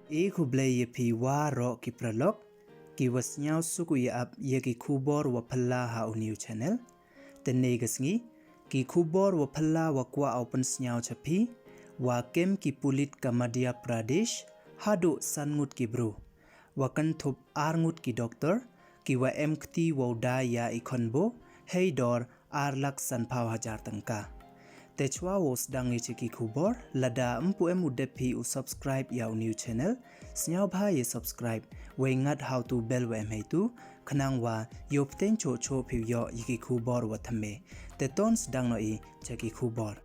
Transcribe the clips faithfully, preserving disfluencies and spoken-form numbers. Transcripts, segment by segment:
E khublei ya phi waroh ki paralok, ki wa sniawsuk u ya ap ya ki khubor wa phylla ha u new channel. Te ne ka sngi, ki khubor wa phylla wa kwah u pynsniaw cha phi, wa kem ki pulit ka Madhya Pradesh, haduh san ngut ki bru. Wa kynthup ar ngut ki doctor, ki wa em kti wow dai ya i khonbo, hei dor ar lak san phaw hajar tyngka. Te chwa wow sdang i cha ki khubor, lada mpu em u dep phi u subscribe ya u new channel, sniawbha ya subscribe, wei ngat ha u tu bell wa em heitu, khnang wa yoh pteng choh choh phi u yoh ya ki khubor wa thymme. Te ton sdang noh i cha ki khubor.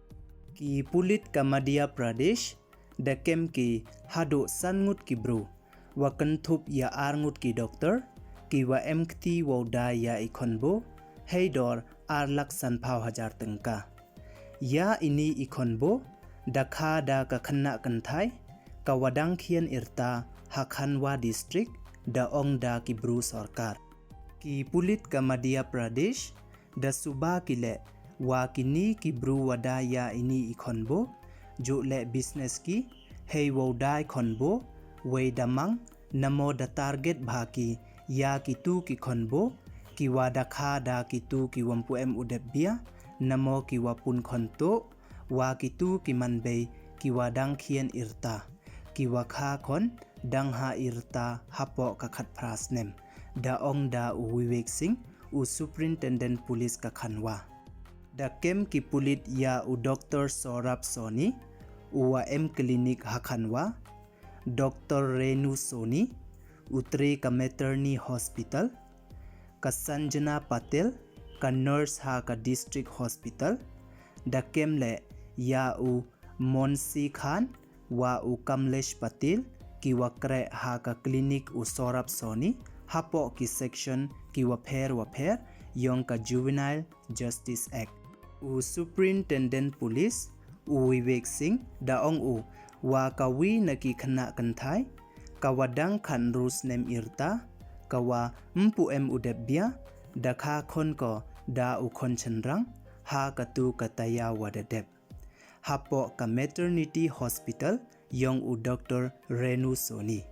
Ki pulit ka Madhya Pradesh, da kem ki haduh san ngut ki bru, wa kynthup ya ar ngut ki doctor, ki wa em kti wow dai ya i khonbo, hei dor ar lak san phaw hajar tyngka. Ya ini i khonbo, da kha da ka khynnah kynthai, ka wa dang khian irta ha Khandwa district, da ong da ki bru sorkar. Ki pulit ka Madhya Pradesh, da suba ki leh, wa kini ki bru wa dai ya ini i khonbo, ju leh business ki, hei wow dai khonbo, wei da mang, namo da target bha ki, ya ki tu ki khonbo, ki wa da kha da ki tu ki wa mpu em u dep bia, namo ki wa pun khon toh, wa ki tu ki man bei, ki wa dang khian irta, ki wa kha khon, dang ha irta hapoh ka khatphra snem, da ong da u Vivek Singh, u Superintendent Police ka Khandwa. Da kem ki pulit ya u Doctor Saurabh Soni, u wa em clinic ha Khandwa, Doctor Renu Soni, u tre ka Maternity Hospital, ka Sanjana Patel, ka nurse ha ka District Hospital, da kem leh ya u Monsi Khan, wa u Kamlesh Patil, ki wa kreh ha ka clinic u Saurabh Soni, hapoh ki section ki wa pher wa pher, yong ka Juvenile Justice Act. U Superintendent Police, u Vivek Singh, da ong u, wa ka wi na ki khynnah kynthai, ka wa dang khatynru snem irta, ka wa mpu em u dep bia, da kha khon ko da u khon chynrang, ha ka tu ka taya wa da dep. Hapoh ka Maternity Hospital yong u Doctor Renu Soni.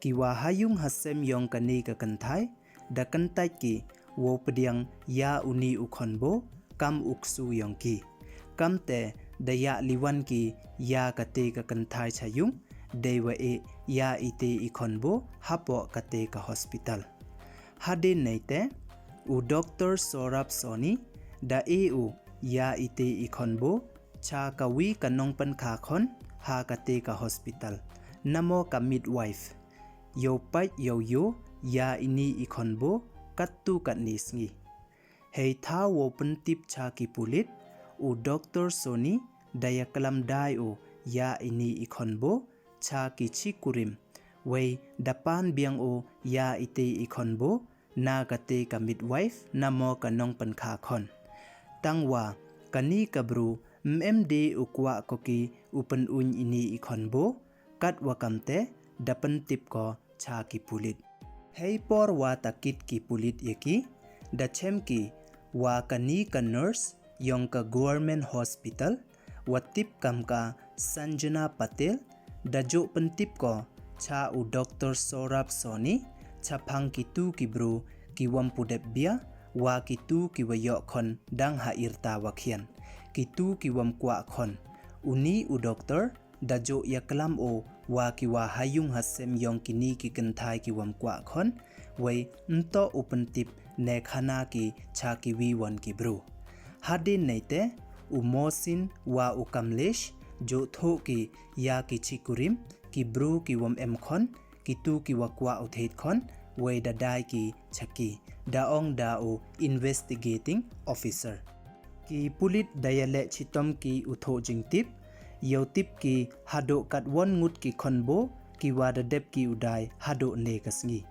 Ki wa ha yung ha sem yong kani ka kynthai, da kyntait ki wow pdiang ya uni u khonbo, kam u ksu yong ki. Kamte da ya liwan ki ya kate ka kynthai cha yung, dei wa e ya ite i khonbo hapoh kate ka hospital. Hadien neite, u Doctor Saurabh Soni, da e u ya ite i khonbo, cha ka wi ka nongpynkha khon, ha kate ka hospital. Namo ka midwife. Yow pait yow yoo, ya ini i khonbo, kattu katni sngi. Hei thaw wow pyntip cha ki pulit, u Doctor Soni, da ya klam dai u, ya ini i khonbo, cha ki chi kurim. Wei da pan biang u, ya ite i khonbo, na kate ka midwife, namo ka nongpynkha khon. Tang wa, kani ka bru, ym em de u kwah ko ki u pynuñ ini i khonbo, kat wa kamte, da pyntip ko cha ki pulit. Hei por wa takit ki pulit ya ki, da chem ki wa kani ka nurse yong ka Government Hospital, wa tip kam ka Sanjana Patel, da ju pyntip ko cha u Doctor Saurabh Soni, chaphang ki tu ki bru ki wa mpu dep bia, wa ki tu ki wa yoh khon dang ha irta wa khian, ki tu ki wa mkwah khon. Uni u doctor, da ju ya klam u wa ki wa ha yung ha sem yong kini ki kynthai ki wa mkwah khon, wei nto u pyntip ne khana ki cha ki wi won ki bru. Hadien neite, u Mohsin wa u Kamlesh, ju thoh ki ya ki chi kurim, ki bru ki wa ym em khon, ki tu ki wa kwah u thied khon, wei da dai ki cha ki, da ong da u investigating officer. Ki pulit da ya leh chitom ki u thoh jingtip, yow tip ki haduh katwon ngut ki khonbo, ki wa da dep ki u dai haduh ne ka sngi.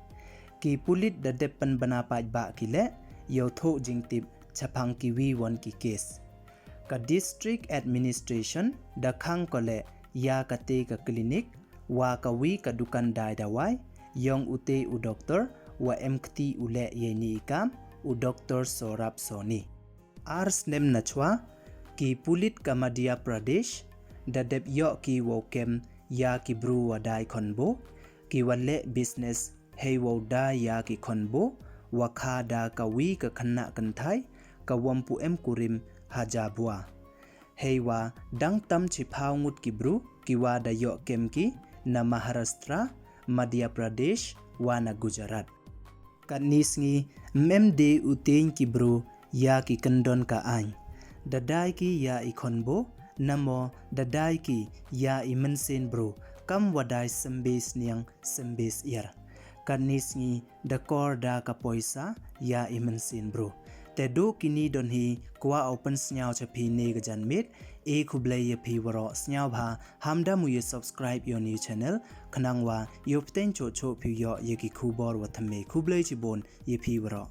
Ki pulit da dep pynbna paidbah ki leh, yow thoh jingtip chaphang ki wi won ki case. Ka District Administration da khang ko leh ya kate ka clinic, wa ka wi ka dukan dai dawai, yong ute u doctor, wa em kti u leh ya ini i kam, u Doctor Saurabh Soni. Ar snem nachwa, ki pulit ka Madhya Pradesh, da dep yoh ki wow kem ya ki bru wa dai khonbo, ki wa leh business hei wow dai ya ki khonbo, wa kha da ka wi ka khynnah kynthai, ka wym pu em kurim ha Jhabua. Hei wa dang tam chiphaw ngut ki bru ki wa da yoh kem ki na Maharashtra, Madhya Pradesh wa na Gujarat. Katni sngi ym em de u tieñ ki bru ya ki kyndon ka aiñ. Da dai ki ya i khonbo, namo da dai ki ya i mynsiem bru, kam wa dai symbe sniang symbe syiar. Katni sngi da kor da ka poisa ya i mynsiem bru. Te du kini don hi kwah u pynsniaw cha phi ne ka janmiet. E khublei ya phi waroh, sniawbha ham da mu ya subscribe ya u new channel, khnang wa yow pteng choh choh phi yoh ya ki khubor wa thymme. Khublei chibun ya phi waroh.